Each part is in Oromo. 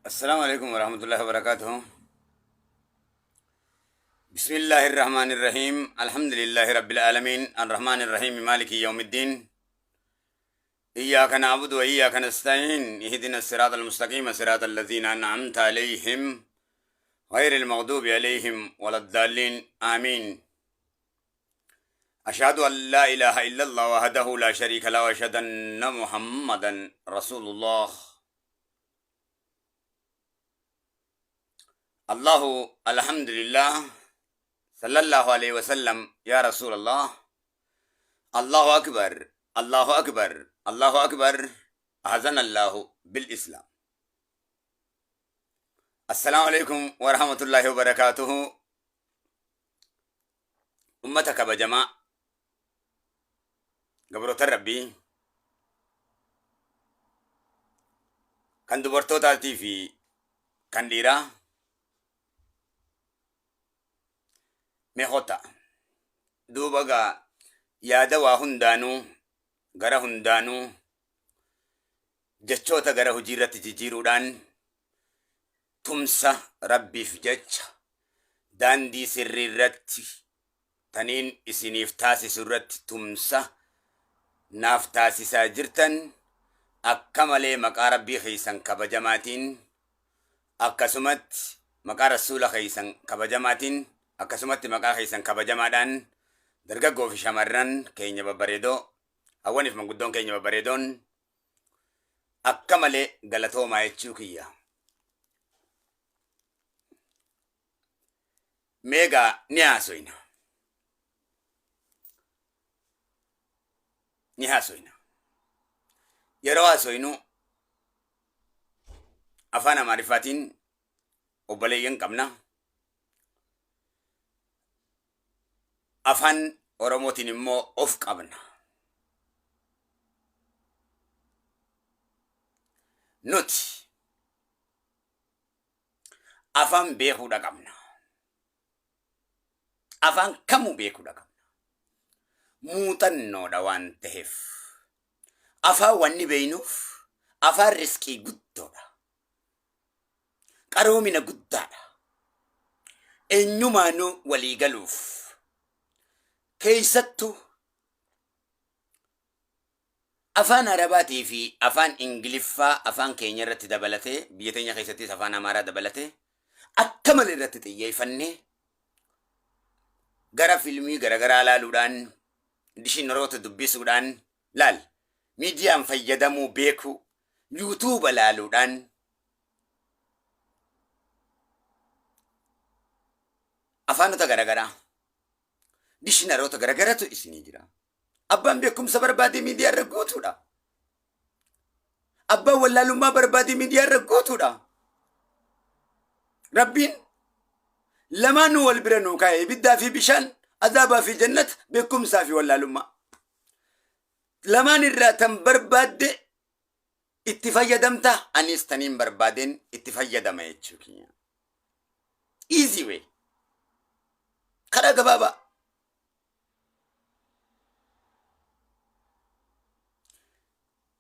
السلام عليكم ورحمة الله وبركاته. بسم الله الرحمن الرحيم. الحمد لله رب العالمين الرحمن الرحيم مالك يوم الدين. إياك نعبد وإياك نستعين. اهدنا الصراط المستقيم صراط الذين أنعمت عليهم غير المغضوب عليهم ولا الضالين، آمين. أشهد أن لا إله إلا الله وحده لا شريك له وأشهد أن محمدا رسول الله. الله الحمد لله صلى الله عليه وسلم يا رسول الله. الله أكبر، الله أكبر، الله أكبر. أعزنا الله بالإسلام. السلام عليكم ورحمة الله وبركاته. Ummata kabajamaa, gabroota Rabbii kan dubartootaatii fi kan dhiiraa, mee kottaa duuba gaa yaada waa hundaanuu gara hundaanuu jechoota gara hojii irratti jijjiiruudhaan tumsa Rabbiif jecha daandii sirrii irratti taniin isiniif taasisu irratti tumsa naaf taasisaa jirtan akka malee maqaa Rabbii keessan kabajamaatiin, akkasumatti maqaa Rasuula keessan kabajamaatiin, akkasumatti maqaa keessan kabajamaadhaan, dargaggoo fi shamarran keenya babbareedoo, hawwaniif manguddoon keenya babbareedoon, akka malee galatoomaa jechuu kiyya. Meegaa ni haasoyna. Ni haasoyna. Yeroo haasoynu afaan Amaariffaatiin obboleeyyan qabna. Afaan Oromootiin immoo of qabna. Nuti afaan beekuudha qabna. Afaan kamuu beekuudha qabna. Muuxannoodha waan ta'eef. Afaan wanni beeynuuf afaan riskii guddoodha. Qaroomina guddaadha. Eenyumaanuu walii galuuf. Keessattuu afaan Arabaatii fi afaan Ingiliffaa afaan keenya irratti dabalatee, biyya teenya keessattis afaan Amaaraa dabalatee akka malee irratti xiyyeeffannee gara filmii garaagaraa laaluudhaan, dishinaroota dubbisuudhaan, laal miidiyaan fayyadamuu beekuu, yuutuuba laaluudhaan afaanota garaagaraa, dishinaroota garaagaraatu isinii jira. Abbaan beekumsa barbaade miidiyaa irra guutuudha. Abbaan wallaalummaa barbaade miidiyaa irra guutuudha. Rabbiin lamaanuu wal bira nuu kaa'e, ibiddaa fi bishaan, azaabaa fi jannata, beekumsaa fi wallaalummaa. Lamaan irraa tan barbaadde itti fayyadamta, anis taniin barbaadeen itti fayyadama jechuu kiyya. Easy way. Karaa gabaabaa.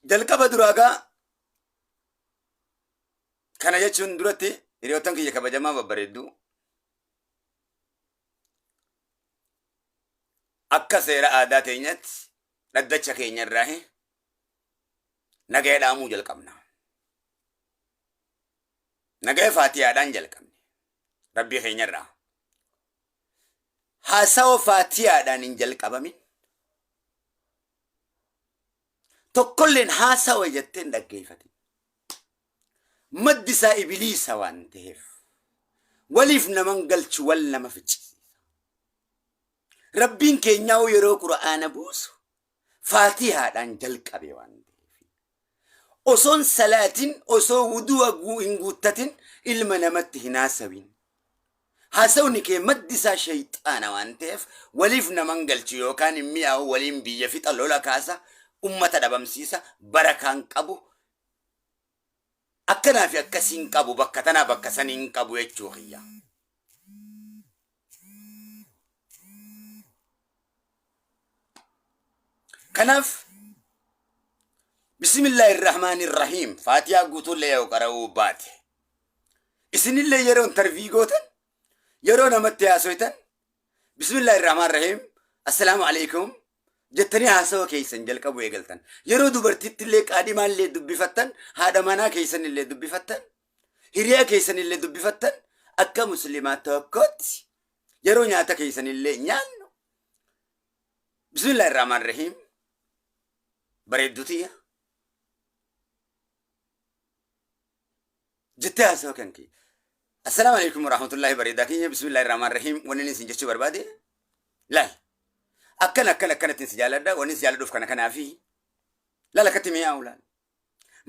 Jalqaba duraagaa kana jechuun duratti, hiriyoottan kiyya kabajamaa babbareedduu, akka seera aadaa teenyatti dhaddacha keenya irraa nagaya dhaamuu jalqabna. Nagaya faatiyaadhaan jalqabne. Rabbii keenya irraa. Haasawa faatiyaadhaan hin jalqabamin. Tokkolleen haasawa jettee hin dhaggeeffatin. Maddi isaa ibiliisa waan ta'eef. Waliif naman galchu, wal nama ficcisiisa. Rabbiin keenyaa yeroo Qura'aana buusu faatihaadhaan jalqabe waan ta'eef. Osoon salaatin, osoo wudu'a hin guuttatin ilma namatti hin haasawin. Haasawni kee maddi isaa shayxaana waan ta'eef waliif naman galchu yookaan hin mi'aawu, waliin biyya fixa, lola kaasa, ummata dhabamsiisa, barakaan qabu, akkanaa fi akkasiin qabu, bakka tanaa bakka saniin qabu jechuu kiyya. Kanaaf bismillaahi irrahmaani irrahiim faatiyaa guutuullee yoo qara'uu baate. Isinillee yeroo interview gootan, yeroo namatti haasoytan, bismillaahi rahmaan rahiim, assalaamu alaikum jettanii haasawa keessan jalqabu eegaltan. Yeroo dubartittillee, qaadhimaallee dubbifattan, haadha manaa keessanillee dubbifattan, hiriyaa keessanillee dubbifattan, akka muslimaa tokkotti yeroo nyaata keessanillee nyaannu, bismillaahi rahmaan rahiim, bareedduu tiyya jettee haasawa kan kee. Assalaamu alaikum warahmatullahi, bareedaa keenya, bismillaahi rahmaan rahiim, wanni inni isin jechuu barbaade laal akkana akkana akkanatti si jaaladha, wanni si jaaladhuuf kana kanaafi laal akkatti mi'aawu laal.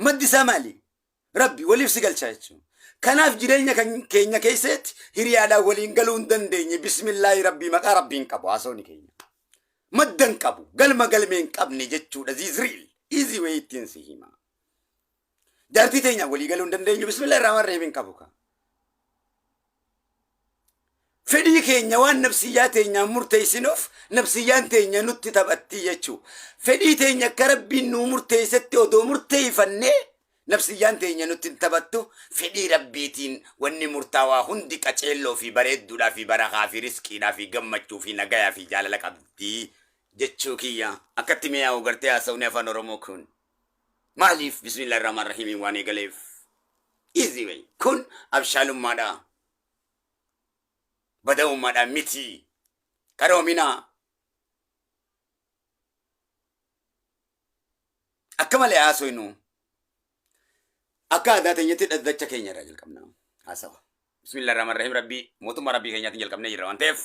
Maddi isaa maali? Rabbi waliif si galcha jechuudha. Kanaaf jireenya kan keenya keessatti hiriyaadhaan waliin galuu hin dandeenye. Bismillaahi, rabbii maqaa rabbiin qabu haasawni keenya. Madda hin qabu, galma galmee hin qabne jechuudha. This is real easy way ittiin si hima. Jaartii teenya walii galuu hin dandeenyu, bismillaahi rahmaan rahiim hin qabu ka. Fedhii keenya waan nafsiyyaa teenyaan murteessinuuf nafsiyyaan teenya nutti taphatti jechuu. Fedhii teenya akka rabbiin nuu murteessetti odoo murteeffannee nafsiyyaan teenya nutti hin taphattu. Fedhii rabbiitiin wanni murtaawaa hundi qaceelloo fi bareedduudhaa fi barakaa fi riskiidhaa fi gammachuu fi nagayaa fi jaalala qabdi jechuu kiyya. Akkatti mi'aawu gartee haasawni afaan Oromoo kun. Maaliif? Bismillaahi rahmaan rahiimiin waan eegaleef. Easy way. Kun abshaalummaadha. Bada'ummaadha miti. Qaroominaa. Akka malee haasofnu akka aadaa teenyatti dhaddacha keenya irraa jalqabna. Haasawa. Bismillaahi rahmaan rahiim, rabbii mootummaa rabbii keenyaatiin jalqabnee jirra waan ta'eef.